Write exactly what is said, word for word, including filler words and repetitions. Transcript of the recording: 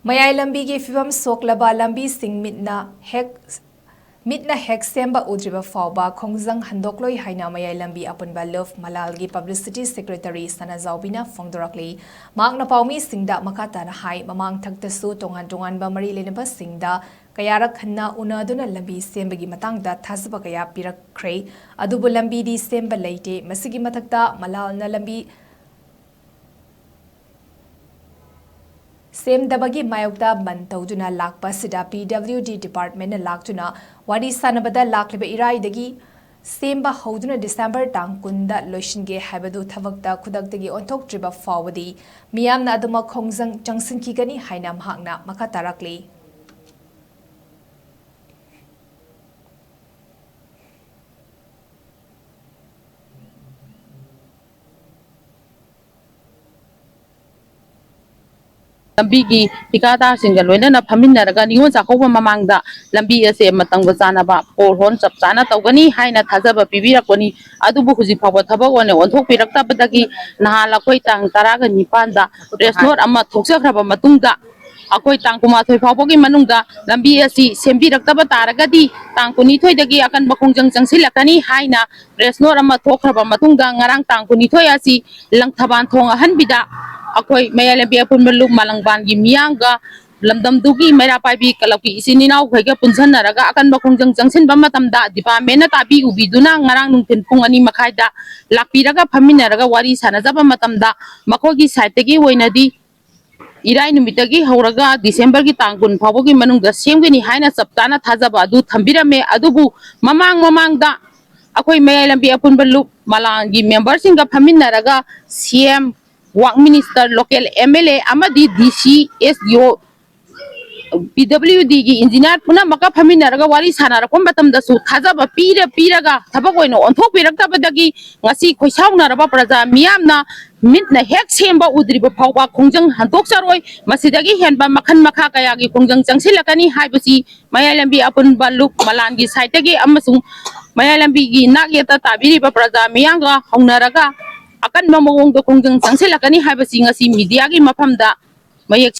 ꯃꯌꯥꯏ ꯂꯝꯕꯤꯒꯤ ꯐꯤꯕꯝ ꯁꯣꯛꯂꯕ ꯂꯝꯕꯤꯁꯤꯡ ꯃꯤꯠꯅ ꯍꯦꯛ, ꯃꯤꯠꯅ ꯍꯦꯛ ꯁꯦꯝꯕ ꯎꯗ꯭ꯔꯤꯕ ꯐꯥꯎꯕ ꯈꯣꯡꯖꯪ ꯍꯟꯗꯣꯛꯂꯣꯏ ꯍꯥꯏꯅ ꯃꯌꯥꯏ ꯂꯝꯕꯤ ꯑꯄꯨꯟꯕ ꯂꯨꯞ ꯃꯂꯥꯜꯒꯤ publicity secretary ꯁꯅꯥꯖꯥꯎꯕꯤꯅ ꯐꯣꯡꯗꯣꯔꯛꯂꯤ꯫ ꯃꯍꯥꯛꯅ ꯄꯥꯎꯃꯤꯁꯤꯡꯗ ꯃꯈꯥ ꯇꯥꯅ ꯍꯥꯏ, ꯃꯃꯥꯡ ꯊꯛꯇꯁꯨ ꯇꯣꯉꯥꯟ ꯇꯣꯉꯥꯟꯕ ꯃꯔꯤ ꯂꯩꯅꯕꯁꯤꯡꯗ ꯀꯌꯥꯔꯛ ꯍꯟꯅ ꯎꯅꯗꯨꯅ ꯂꯝꯕꯤ ꯁꯦꯝꯕꯒꯤ ꯃꯇꯥꯡꯗ ꯊꯥꯖꯕ ꯀꯌꯥ ꯄꯤꯔꯛꯈ꯭ꯔꯦ, ꯑꯗꯨꯕꯨ ꯂꯝꯕꯤꯗꯤ ꯁꯦꯝꯕ ꯂꯩꯇꯦ꯫ ꯃꯁꯤꯒꯤ ꯃꯊꯛꯇ ꯃꯂꯥꯜꯅ ꯂꯝꯕꯤ ꯁꯦꯝꯗꯕꯒꯤ ꯃꯥꯌꯣꯛꯇ ꯕꯟ ꯇꯧꯗꯨꯅ ꯂꯥꯛꯄ ꯑꯁꯤꯗ P W D department ꯅ ꯂꯥꯛꯇꯨꯅ ꯋꯥꯔꯤ ꯁꯥꯅꯕꯗ ꯂꯥꯛꯂꯤꯕ ꯏꯔꯥꯏꯗꯒꯤ ꯁꯦꯝꯕ ꯍꯧꯗꯨꯅ December ꯇꯥꯡ ꯀꯨꯟꯗ ꯂꯣꯏꯁꯤꯟꯒꯦ ꯍꯥꯏꯕꯗꯨ ꯊꯕꯛꯇ ꯈꯨꯗꯛꯇꯒꯤ ꯑꯣꯟꯊꯣꯛꯇ꯭ꯔꯤꯕ ꯐꯥꯎꯕꯗꯤ ꯃꯤꯌꯥꯝꯅ ꯑꯗꯨꯃꯛ ꯈꯣꯡꯖꯪ ꯆꯪꯁꯤꯟꯈꯤꯒꯅꯤ ꯍꯥꯏꯅ ꯃꯍꯥꯛꯅ ꯃꯈꯥ ꯇꯥꯔꯛꯂꯤ꯫ ꯂꯝꯕꯤꯒꯤ ꯊꯤꯀꯥꯗꯥꯔꯁꯤꯡꯒ ꯂꯣꯏꯅꯅ ꯐꯝꯃꯤꯟꯅꯔꯒ ꯅꯤꯉꯣꯜ ꯆꯥꯛꯀꯧꯕ ꯃꯃꯥꯡꯗ ꯂꯝꯕꯤ ꯑꯁꯦ ꯃꯇꯝꯒ ꯆꯥꯟꯅꯕ, ꯄꯣꯜ ꯍꯣꯜ ꯆꯞ ꯆꯥꯅ ꯇꯧꯒꯅꯤ ꯍꯥꯏꯅ ꯊꯥꯖꯕ ꯄꯤꯕꯤꯔꯛꯄꯅꯤ꯫ ꯑꯗꯨꯕꯨ ꯍꯧꯖꯤꯛ ꯐꯥꯎꯕ ꯊꯕꯛ ꯑꯣꯏꯅ ꯑꯣꯟꯊꯣꯛꯄꯤꯔꯛꯇꯕꯗꯒꯤ ꯅꯍꯥꯟ ꯑꯩꯈꯣꯏ ꯇꯥꯡ ꯇꯔꯥꯒ ꯅꯤꯄꯥꯟꯗ press note ꯑꯃ ꯊꯣꯛꯆꯈ꯭ꯔꯕ ꯃꯇꯨꯡꯗ ꯑꯩꯈꯣꯏ ꯇꯥꯡ ꯀꯨꯟꯃꯥꯊꯣꯏ ꯐꯥꯎꯕꯒꯤ ꯃꯅꯨꯡꯗ ꯂꯝꯕꯤ ꯑꯁꯤ ꯁꯦꯝꯕꯤꯔꯛꯇꯕ ꯇꯥꯔꯒꯗꯤ ꯇꯥꯡ ꯀꯨꯟꯅꯤꯊꯣꯏꯗꯒꯤ ꯑꯀꯟꯕ ꯈꯣꯡꯖꯪ ꯆꯪꯁꯤꯜꯂꯛꯀꯅꯤ ꯍꯥꯏꯅ press note ꯑꯃ ꯊꯣꯛꯈ꯭ꯔꯕ ꯃꯇꯨꯡꯗ ꯉꯔꯥꯡ ꯇꯥꯡ ꯀꯨꯟꯅꯤꯊꯣꯏ ꯑꯁꯤ ꯂꯪꯊꯕꯥꯜ ꯊꯣꯡ ꯑꯍꯟꯕꯤꯗ ꯑꯩꯈꯣꯏ ꯃꯌꯥꯏ ꯂꯝꯕꯤ ꯑꯄꯨꯟꯕ ꯂꯨꯞ ꯃꯂꯥꯡꯕꯥꯟꯒꯤ ꯃꯤꯌꯥꯝꯒ ꯂꯝꯗꯝꯗꯨꯒꯤ ꯃꯩꯔꯥ ꯄꯥꯏꯕꯤ ꯀꯂꯕꯀꯤ ꯏꯆꯤꯟ ꯏꯅꯥꯎꯈꯩꯒ ꯄꯨꯟꯁꯤꯟꯅꯔꯒ ꯑꯀꯟꯕ ꯈꯣꯡꯖꯪ ꯆꯪꯁꯤꯟꯕ ꯃꯇꯝꯗ department ꯅ ꯇꯥꯕꯤ ꯎꯕꯤꯗꯨꯅ ꯉꯔꯥꯡ ꯅꯨꯡꯊꯤꯜ ꯄꯨꯡ ꯑꯅꯤ ꯃꯈꯥꯏꯗ ꯂꯥꯛꯄꯤꯔꯒ ꯐꯝꯃꯤꯟꯅꯔꯒ ꯋꯥꯔꯤ ꯁꯥꯟꯅꯖꯕ ꯃꯇꯝꯗ ꯃꯈꯣꯏꯒꯤ side ꯇꯒꯤ ꯑꯣꯏꯅꯗꯤ ꯏꯔꯥꯏ ꯅꯨꯃꯤꯠꯇꯒꯤ ꯍꯧꯔꯒ December ꯒꯤ ꯇꯥꯡ ꯀꯨꯟ ꯐꯥꯎꯕꯒꯤ ꯃꯅꯨꯡꯗ ꯁꯦꯝꯒꯅꯤ ꯍꯥꯏꯅ ꯆꯞ ꯆꯥꯅ ꯊꯥꯖꯕ ꯑꯗꯨ ꯊꯝꯕꯤꯔꯝꯃꯦ꯫ ꯑꯗꯨꯕꯨ ꯃꯃꯥꯡ ꯃꯃꯥꯡꯗ ꯑꯩꯈꯣꯏ ꯃꯌꯥꯏ ꯂꯝꯕꯤ ꯑꯄꯨꯟꯕ ꯂꯨꯞ ꯃꯂꯥꯡꯒꯤ member ꯁꯤꯡꯒ ꯐꯝꯃꯤꯟꯅꯔꯒ C M, work minister, local M L A ꯑꯃꯗꯤ D C, S D O, P W D ꯒꯤ engineer ꯄꯨꯝꯅꯃꯛꯀ ꯐꯝꯃꯤꯟꯅꯔꯒ ꯋꯥꯔꯤ ꯁꯥꯟꯅꯔꯛꯄ ꯃꯇꯝꯗꯁꯨ ꯊꯥꯖꯕ ꯄꯤꯔ ꯄꯤꯔꯒ ꯊꯕꯛ ꯑꯣꯏꯅ ꯑꯣꯟꯊꯣꯛꯄꯤꯔꯛꯇꯕꯗꯒꯤ ꯉꯁꯤ ꯈꯣꯏꯁꯥꯎꯅꯔꯕ ꯄ꯭ꯔꯖꯥ ꯃꯤꯌꯥꯝꯅ ꯃꯤꯠꯅ ꯍꯦꯛ ꯁꯦꯝꯕ ꯎꯗ꯭ꯔꯤꯕ ꯐꯥꯎꯕ ꯈꯣꯡꯖꯪ ꯍꯟꯗꯣꯛꯆꯔꯣꯏ꯫ ꯃꯁꯤꯗꯒꯤ ꯍꯦꯟꯕ ꯃꯈꯜ ꯃꯈꯥ ꯀꯌꯥꯒꯤ ꯈꯣꯡꯖꯪ ꯆꯪꯁꯤꯜꯂꯛꯀꯅꯤ ꯍꯥꯏꯕꯁꯤ ꯃꯌꯥꯏ ꯂꯝꯕꯤ ꯑꯄꯨꯟꯕ ꯂꯨꯞ ꯃꯂꯥꯟꯒꯤ side ꯇꯒꯤ ꯑꯃꯁꯨꯡ ꯃꯌꯥꯏ ꯂꯝꯕꯤꯒꯤ ꯅꯥꯛ ꯌꯦꯠꯇ ꯇꯥꯕꯤꯔꯤꯕ ꯄ꯭ꯔꯖꯥ ꯃꯤꯌꯥꯝꯒ ꯍꯧꯅꯔꯒ ꯑꯀꯟꯕ ꯃꯑꯣꯡꯗ ꯈꯣꯡꯖꯪ ꯆꯪꯁꯤꯜꯂꯛꯀꯅꯤ ꯍꯥꯏꯕꯁꯤ ꯉꯁꯤ media ꯒꯤ ꯃꯐꯝꯗ ꯃꯌꯦꯛ